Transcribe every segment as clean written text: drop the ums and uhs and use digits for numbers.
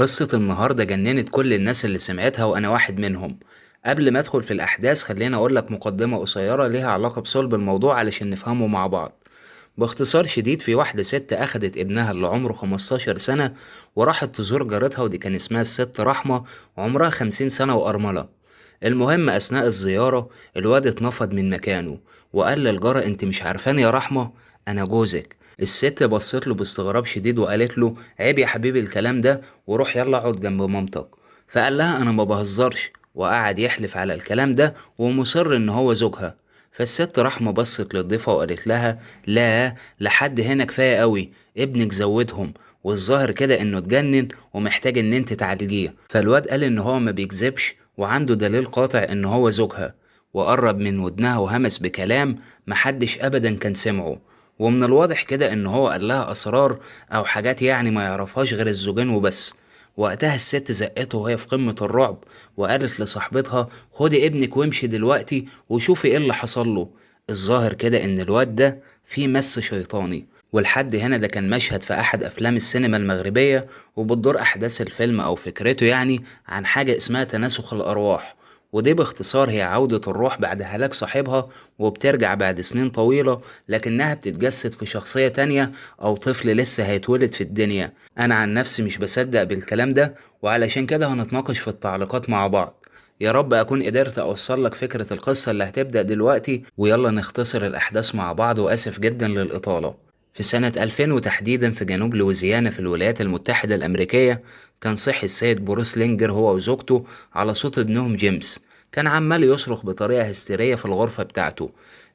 قصة النهاردة جننت كل الناس اللي سمعتها وأنا واحد منهم. قبل ما أدخل في الأحداث خلينا أقول لك مقدمة قصيرة ليها علاقة بصلب الموضوع علشان نفهمه مع بعض. باختصار شديد، في واحدة ست أخدت ابنها اللي عمره 15 سنة وراحت تزور جارتها، ودي كان اسمها الست رحمة، عمرها 50 سنة وأرملة. المهم أثناء الزيارة الواد اتنفض من مكانه وقال للجارة: انت مش عارفاني يا رحمة، أنا جوزك. الست بصت له باستغراب شديد وقالت له: عيب يا حبيبي الكلام ده، وروح يلا اقعد جنب مامتك. فقال لها: أنا ما بهزرش، وقعد يحلف على الكلام ده ومصر إن هو زوجها. فالست رحمة بصت للضيفة وقالت لها: لا، لحد هنا كفاية قوي، ابنك زودهم، والظاهر كده إنه اتجنن ومحتاج إن انت تعالجيه. فالواد قال إن هو ما بيكذبش وعنده دليل قاطع إن هو زوجها، وقرب من ودنها وهمس بكلام محدش أبدا كان سمعه. ومن الواضح كده إن هو قال لها أسرار أو حاجات ما يعرفهاش غير الزوجين وبس. وقتها الست زقته وهي في قمة الرعب وقالت لصاحبتها: خدي ابنك وامشي دلوقتي وشوفي ايه اللي حصل له، الظاهر كده ان الواد ده فيه مس شيطاني. ولحد هنا ده كان مشهد في احد افلام السينما المغربية، وبتدور احداث الفيلم او فكرته عن حاجة اسمها تناسخ الارواح، ودي باختصار هي عودة الروح بعد هلاك صاحبها، وبترجع بعد سنين طويلة لكنها بتتجسد في شخصية تانية أو طفل لسه هيتولد في الدنيا. أنا عن نفسي مش بصدق بالكلام ده، وعلشان كده هنتناقش في التعليقات مع بعض. يا رب أكون قدرت أوصل لك فكرة القصة اللي هتبدأ دلوقتي، ويلا نختصر الأحداث مع بعض، وأسف جدا للإطالة. في سنة 2000 وتحديدا في جنوب لويزيانا في الولايات المتحدة الأمريكية، كان صحي السيد بروس لينجر هو وزوجته على صوت ابنهم جيمس، كان عمال يصرخ بطريقة هستيرية في الغرفة بتاعته.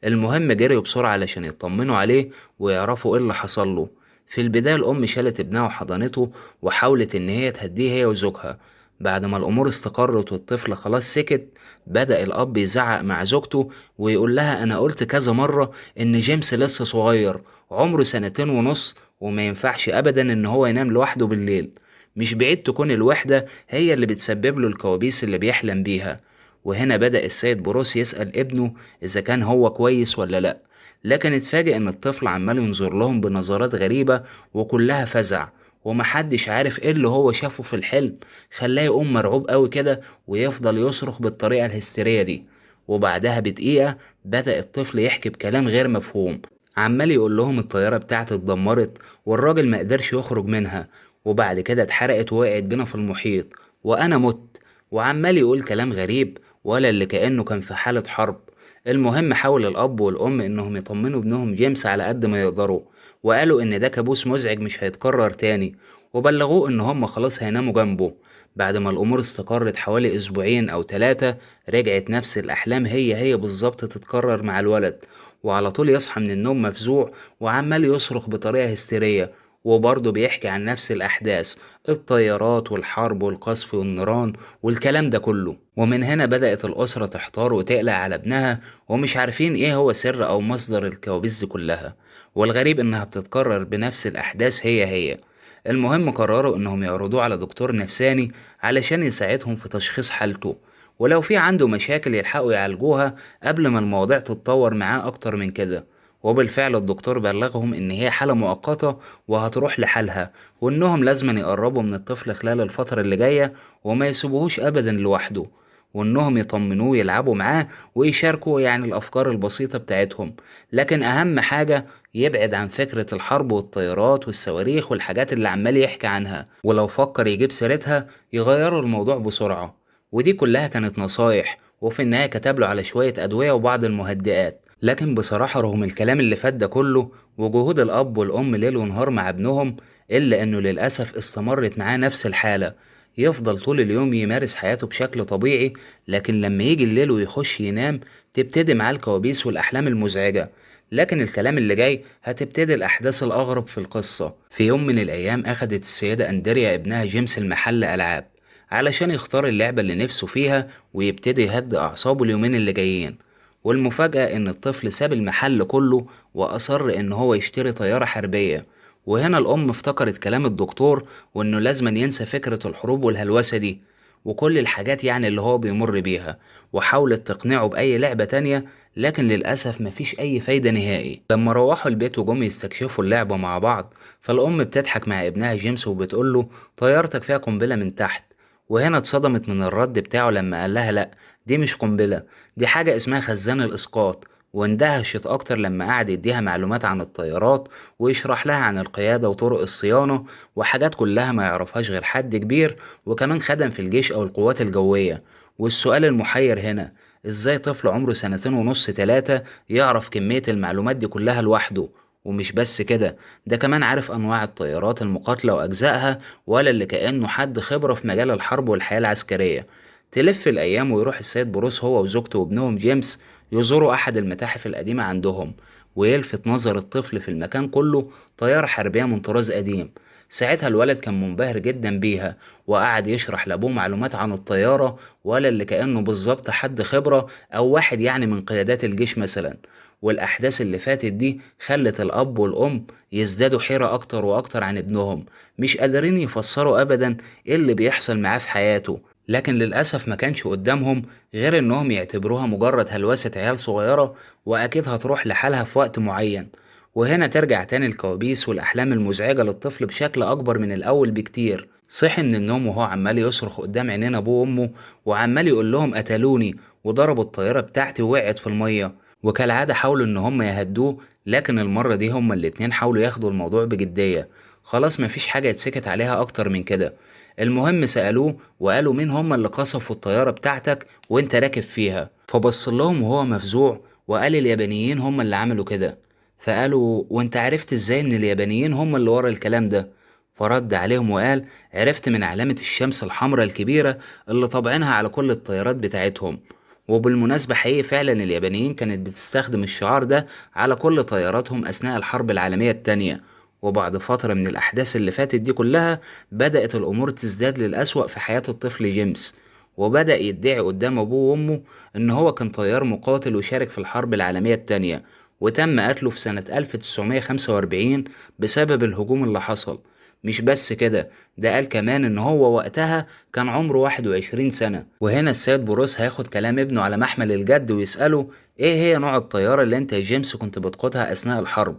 المهم جريوا بسرعة علشان يطمنوا عليه ويعرفوا ايه اللي حصل له. في البداية الأم شالت ابنها وحضنته وحاولت إن هي تهديه هي وزوجها. بعد ما الأمور استقرت والطفل خلاص سكت، بدأ الأب يزعق مع زوجته ويقول لها: أنا قلت كذا مرة إن جيمس لسه صغير، عمره 2.5 سنين، وما ينفعش أبدا إن هو ينام لوحده بالليل، مش بعيد تكون الوحدة هي اللي بتسبب له الكوابيس اللي بيحلم بيها. وهنا بدأ السيد بروس يسأل ابنه إذا كان هو كويس ولا لأ، لكن اتفاجئ إن الطفل عمال ينظر لهم بنظرات غريبة وكلها فزع، ومحدش عارف إيه اللي هو شافه في الحلم خلاه يقوم مرعوب قوي كده ويفضل يصرخ بالطريقة الهستيرية دي. وبعدها بدقيقة بدأ الطفل يحكي بكلام غير مفهوم، عمال يقول لهم الطيارة بتاعته اتدمرت والراجل ما قدرش يخرج منها، وبعد كده اتحرقت ووقعت بينا في المحيط وأنا مت، وعمال يقول كلام غريب ولا اللي كأنه كان في حالة حرب. المهم حاول الأب والأم إنهم يطمنوا ابنهم جيمس على قد ما يقدروا، وقالوا إن ده كابوس مزعج مش هيتكرر تاني، وبلغوه إن هم خلاص هيناموا جنبه. بعد ما الأمور استقرت حوالي أسبوعين أو 3، رجعت نفس الأحلام هي هي بالظبط تتكرر مع الولد، وعلى طول يصحى من النوم مفزوع وعمال يصرخ بطريقة هستيرية، وبرضه بيحكي عن نفس الأحداث، الطيارات والحرب والقصف والنيران والكلام ده كله. ومن هنا بدأت الأسرة تحتار وتقلق على ابنها، ومش عارفين إيه هو سر أو مصدر الكوابيس دي كلها، والغريب إنها بتتكرر بنفس الأحداث هي هي. المهم قرروا إنهم يعرضوه على دكتور نفساني علشان يساعدهم في تشخيص حالته، ولو في عنده مشاكل يلحقوا يعالجوها قبل ما المواضيع تتطور معاه أكتر من كده. وبالفعل الدكتور بلغهم إن هي حالة مؤقتة وهتروح لحالها، وإنهم لازم يقربوا من الطفل خلال الفترة اللي جاية وما يسيبوهوش أبدا لوحده، وإنهم يطمنوه يلعبوا معاه ويشاركوا الأفكار البسيطة بتاعتهم، لكن أهم حاجة يبعد عن فكرة الحرب والطيارات والصواريخ والحاجات اللي عمال يحكي عنها، ولو فكر يجيب سيرتها يغيروا الموضوع بسرعة. ودي كلها كانت نصايح، وفي النهاية كتب له على شوية أدوية وبعض المهدئات. لكن بصراحة رغم الكلام اللي فات ده كله وجهود الأب والأم ليل ونهار مع ابنهم، إلا إنه للأسف استمرت معاه نفس الحالة، يفضل طول اليوم يمارس حياته بشكل طبيعي، لكن لما يجي الليل ويخش ينام تبتدي معاه الكوابيس والأحلام المزعجة. لكن الكلام اللي جاي هتبتدي الأحداث الأغرب في القصة. في يوم من الأيام أخدت السيدة أندريا ابنها جيمس المحل ألعاب علشان يختار اللعبة اللي نفسه فيها ويبتدي يهدي أعصابه اليومين اللي جايين. والمفاجأة إن الطفل ساب المحل كله وأصر إن هو يشتري طيارة حربية. وهنا الأم افتكرت كلام الدكتور وإنه لازم ينسى فكرة الحروب والهلوسة دي، وكل الحاجات يعني اللي هو بيمر بيها، وحاولت تقنعه بأي لعبة تانية، لكن للأسف مفيش أي فايدة نهائي. لما روحوا البيت وجم يستكشفوا اللعبة مع بعض، فالأم بتضحك مع ابنها جيمس وبتقوله طيارتك فيها قنبلة من تحت، وهنا اتصدمت من الرد بتاعه لما قال لها لأ دي مش قنبلة، دي حاجة اسمها خزان الإسقاط. واندهشت أكتر لما قعد يديها معلومات عن الطيارات ويشرح لها عن القيادة وطرق الصيانة وحاجات كلها ما يعرفهاش غير حد كبير، وكمان خدم في الجيش أو القوات الجوية. والسؤال المحير هنا، إزاي طفل عمره 2.5 3 يعرف كمية المعلومات دي كلها لوحده؟ ومش بس كده، ده كمان عارف أنواع الطيارات المقاتلة وأجزائها، ولا اللي كأنه حد خبرة في مجال الحرب والحياة العسكرية. تلف الأيام ويروح السيد بروس هو وزوجته وابنهم جيمس يزوروا أحد المتاحف القديمة عندهم، ويلفت نظر الطفل في المكان كله طيارة حربية من طراز قديم. ساعتها الولد كان منبهر جدا بيها، وقعد يشرح لأبوه معلومات عن الطيارة، ولا اللي كأنه بالظبط حد خبرة أو واحد يعني من قيادات الجيش مثلا. والأحداث اللي فاتت دي خلت الأب والأم يزدادوا حيرة أكتر وأكتر عن ابنهم، مش قادرين يفسروا أبدا إيه اللي بيحصل معاه في حياته. لكن للأسف ما كانش قدامهم غير إنهم يعتبروها مجرد هلوسة عيال صغيرة، وأكيد هتروح لحالها في وقت معين. وهنا ترجع تاني الكوابيس والأحلام المزعجة للطفل بشكل أكبر من الأول بكتير. صحي من النوم وهو عمال يصرخ قدام عينين أبوه وأمه، وعمال يقول لهم قتلوني وضربوا الطيارة بتاعتي ووقعت في المية. وكالعادة حاولوا إن هم يهدوه، لكن المرة دي هم الاتنين حاولوا ياخدوا الموضوع بجدية، خلاص مفيش حاجة يتسكت عليها أكتر من كده. المهم سألوه وقالوا مين هم اللي قصفوا الطيارة بتاعتك وانت راكب فيها؟ فبص لهم وهو مفزوع وقال اليابانيين هم اللي عملوا كده. فقالوا وانت عرفت ازاي ان اليابانيين هم اللي ورا الكلام ده؟ فرد عليهم وقال عرفت من علامة الشمس الحمراء الكبيرة اللي طابعينها على كل الطيارات بتاعتهم. وبالمناسبة حقيقي فعلا اليابانيين كانت بتستخدم الشعار ده على كل طياراتهم أثناء الحرب العالمية التانية. وبعد فترة من الأحداث اللي فاتت دي كلها بدأت الأمور تزداد للأسوأ في حياة الطفل جيمس، وبدأ يدعي قدام أبوه وأمه إن هو كان طيار مقاتل وشارك في الحرب العالمية التانية، وتم قتله في سنة 1945 بسبب الهجوم اللي حصل. مش بس كده، ده قال كمان إن هو وقتها كان عمره 21 سنة. وهنا السيد بروس هياخد كلام ابنه على محمل الجد ويسأله إيه هي نوع الطيارة اللي أنت يا جيمس كنت بتقودها أثناء الحرب؟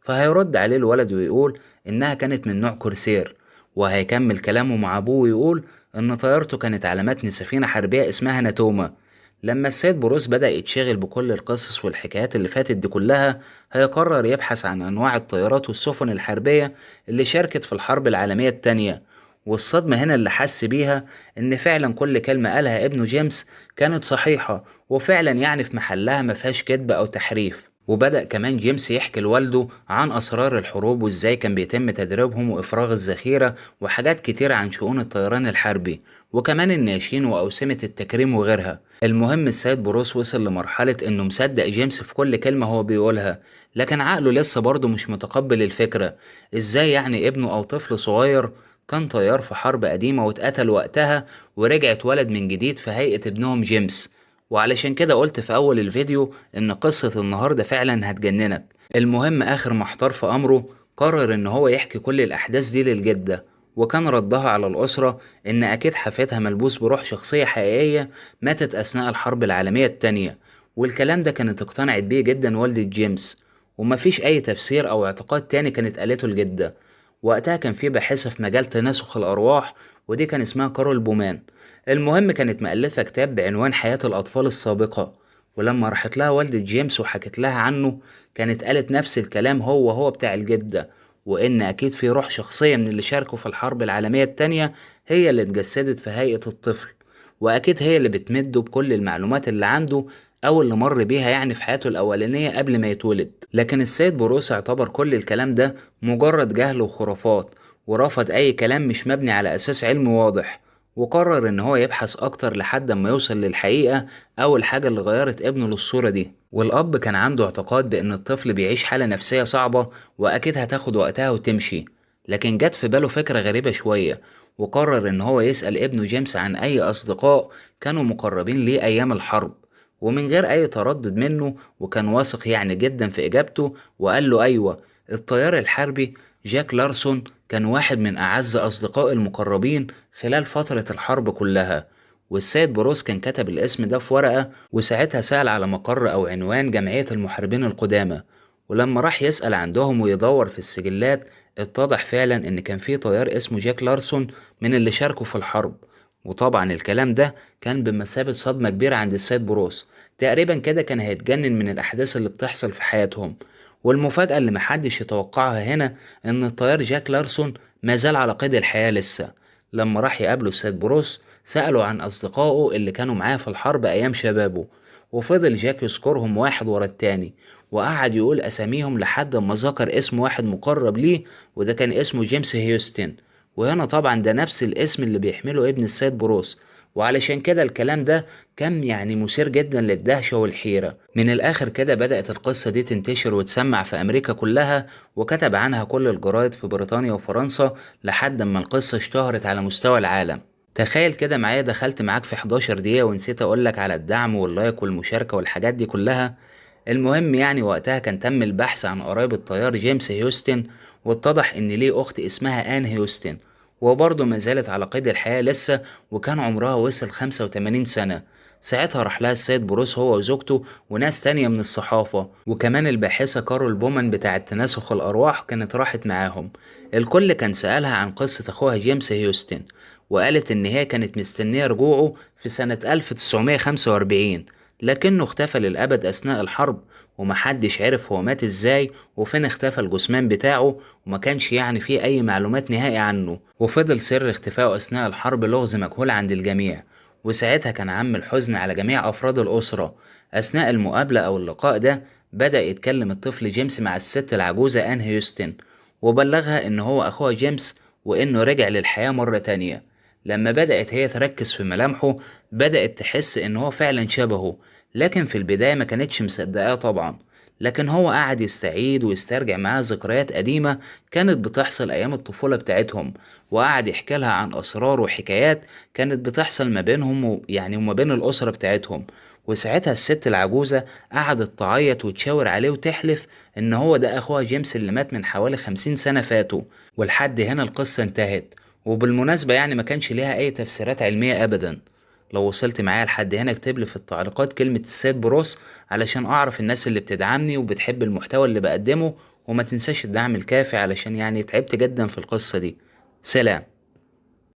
فهيرد عليه الولد ويقول إنها كانت من نوع كورسير. وهيكمل كلامه مع أبوه ويقول إن طيارته كانت على متن سفينة حربية اسمها ناتوما. لما السيد بروس بدأ يتشغل بكل القصص والحكايات اللي فاتت دي كلها، هيقرر يبحث عن أنواع الطيارات والسفن الحربية اللي شاركت في الحرب العالمية التانية. والصدمة هنا اللي حس بيها إن فعلا كل كلمة قالها ابنه جيمس كانت صحيحة، وفعلا يعني في محلها ما فيهاش كذب أو تحريف. وبدأ كمان جيمس يحكي لوالده عن أسرار الحروب وإزاي كان بيتم تدريبهم وإفراغ الذخيرة وحاجات كتيرة عن شؤون الطيران الحربي، وكمان الناشين وأوسمة التكريم وغيرها. المهم السيد بروس وصل لمرحلة إنه مصدق جيمس في كل كلمة هو بيقولها، لكن عقله لسه برضه مش متقبل الفكرة. إزاي يعني ابنه أو طفل صغير كان طيار في حرب قديمة واتقتل وقتها ورجع اتولد من جديد في هيئة ابنهم جيمس؟ وعلشان كده قلت في أول الفيديو إن قصة النهاردة فعلا هتجننك. المهم آخر ما احتار في أمره قرر إن هو يحكي كل الأحداث دي للجدة، وكان ردها على الأسرة إن أكيد حفيدها ملبوس بروح شخصية حقيقية ماتت أثناء الحرب العالمية التانية. والكلام ده كانت اقتنعت بيه جدا والدة جيمس، ومفيش أي تفسير أو اعتقاد تاني كانت قالته الجدة. وقتها كان في باحثة في مجال تناسخ الأرواح، ودي كان اسمها كارول بومان. المهم كانت مؤلفة كتاب بعنوان حياة الأطفال السابقة، ولما راحت لها والدة جيمس وحكت لها عنه كانت قالت نفس الكلام هو هو بتاع الجدة، وإن أكيد في روح شخصية من اللي شاركوا في الحرب العالمية التانية هي اللي اتجسدت في هيئة الطفل، وأكيد هي اللي بتمده بكل المعلومات اللي عنده أو اللي مر بيها يعني في حياته الأولانية قبل ما يتولد. لكن السيد بروس اعتبر كل الكلام ده مجرد جهل وخرافات، ورفض أي كلام مش مبني على أساس علمي واضح، وقرر إن هو يبحث أكتر لحد ما يوصل للحقيقة أو الحاجة اللي غيرت ابنه للصورة دي. والأب كان عنده اعتقاد بإن الطفل بيعيش حالة نفسية صعبة وأكيد هتاخد وقتها وتمشي، لكن جت في باله فكرة غريبة شوية، وقرر إن هو يسأل ابنه جيمس عن أي أصدقاء كانوا مقربين ليه أيام الحرب، ومن غير أي تردد منه، وكان واثق يعني جدا في إجابته، وقال له أيوة الطيار الحربي جاك لارسون كان واحد من أعز أصدقائه المقربين خلال فترة الحرب كلها، والسيد بروس كان كتب الاسم ده في ورقة، وساعتها سأل على مقر أو عنوان جمعية المحاربين القدامى. ولما راح يسأل عندهم ويدور في السجلات اتضح فعلا إن كان في طيار اسمه جاك لارسون من اللي شاركوا في الحرب. وطبعا الكلام ده كان بمثابة صدمة كبيرة عند السيد بروس، تقريبا كده كان هيتجنن من الأحداث اللي بتحصل في حياتهم. والمفاجأة اللي محدش يتوقعها هنا إن الطيار جاك لارسون ما زال على قيد الحياة لسه. لما راح يقابله السيد بروس سأله عن أصدقائه اللي كانوا معاه في الحرب أيام شبابه، وفضل جاك يذكرهم واحد ورا التاني، وقعد يقول أساميهم لحد ما ذكر اسم واحد مقرب ليه، وده كان اسمه جيمس هيوستن. وهنا طبعا ده نفس الاسم اللي بيحمله ابن السيد بروس، وعلشان كده الكلام ده كان يعني مثير جدا للدهشة والحيرة. من الآخر كده بدأت القصة دي تنتشر وتسمع في أمريكا كلها، وكتب عنها كل الجرايد في بريطانيا وفرنسا لحد ما القصة اشتهرت على مستوى العالم. تخيل كده معايا دخلت معاك في 11 دقيقة ونسيت أقولك على الدعم وال like والمشاركة والحاجات دي كلها. المهم يعني وقتها كان تم البحث عن قرايب الطيار جيمس هيوستن، واتضح إن ليه أخت اسمها آن هيوستن، وبرضه ما زالت على قيد الحياة لسه، وكان عمرها وصل 85 سنة. ساعتها راح لها السيد بروس هو وزوجته وناس تانية من الصحافة، وكمان الباحثة كارول بومان بتاعة تناسخ الأرواح كانت راحت معاهم. الكل كان سألها عن قصة أخوها جيمس هيوستن، وقالت إن هي كانت مستنية رجوعه في سنة 1945، لكنه اختفى للأبد أثناء الحرب، ومحدش عرف هو مات ازاي وفين اختفى الجثمان بتاعه، وما كانش يعني فيه أي معلومات نهائي عنه، وفضل سر اختفائه أثناء الحرب لغز مجهول عند الجميع. وساعتها كان عم الحزن على جميع أفراد الأسرة. أثناء المقابلة أو اللقاء ده بدأ يتكلم الطفل جيمس مع الست العجوزة آن هيوستن، وبلغها إن هو أخوها جيمس وإنه رجع للحياة مرة تانية. لما بدأت هي تركز في ملامحه بدأت تحس إن هو فعلا شبهه، لكن في البداية ما كانتش مصدقاه طبعا. لكن هو قعد يستعيد ويسترجع معاها ذكريات قديمة كانت بتحصل أيام الطفولة بتاعتهم، وقعد يحكي لها عن أسرار وحكايات كانت بتحصل ما بينهم يعني وما بين الأسرة بتاعتهم. وساعتها الست العجوزة قعدت تعيط وتشاور عليه وتحلف إن هو ده أخوها جيمس اللي مات من حوالي 50 سنة فاتوا. ولحد هنا القصة انتهت، وبالمناسبة يعني ما كانش ليها أي تفسيرات علمية أبدا. لو وصلت معايا لحد هنا اكتب لي في التعليقات كلمة السيد بروس علشان أعرف الناس اللي بتدعمني وبتحب المحتوى اللي بقدمه، وما تنساش الدعم الكافي علشان يعني تعبت جدا في القصة دي. سلام.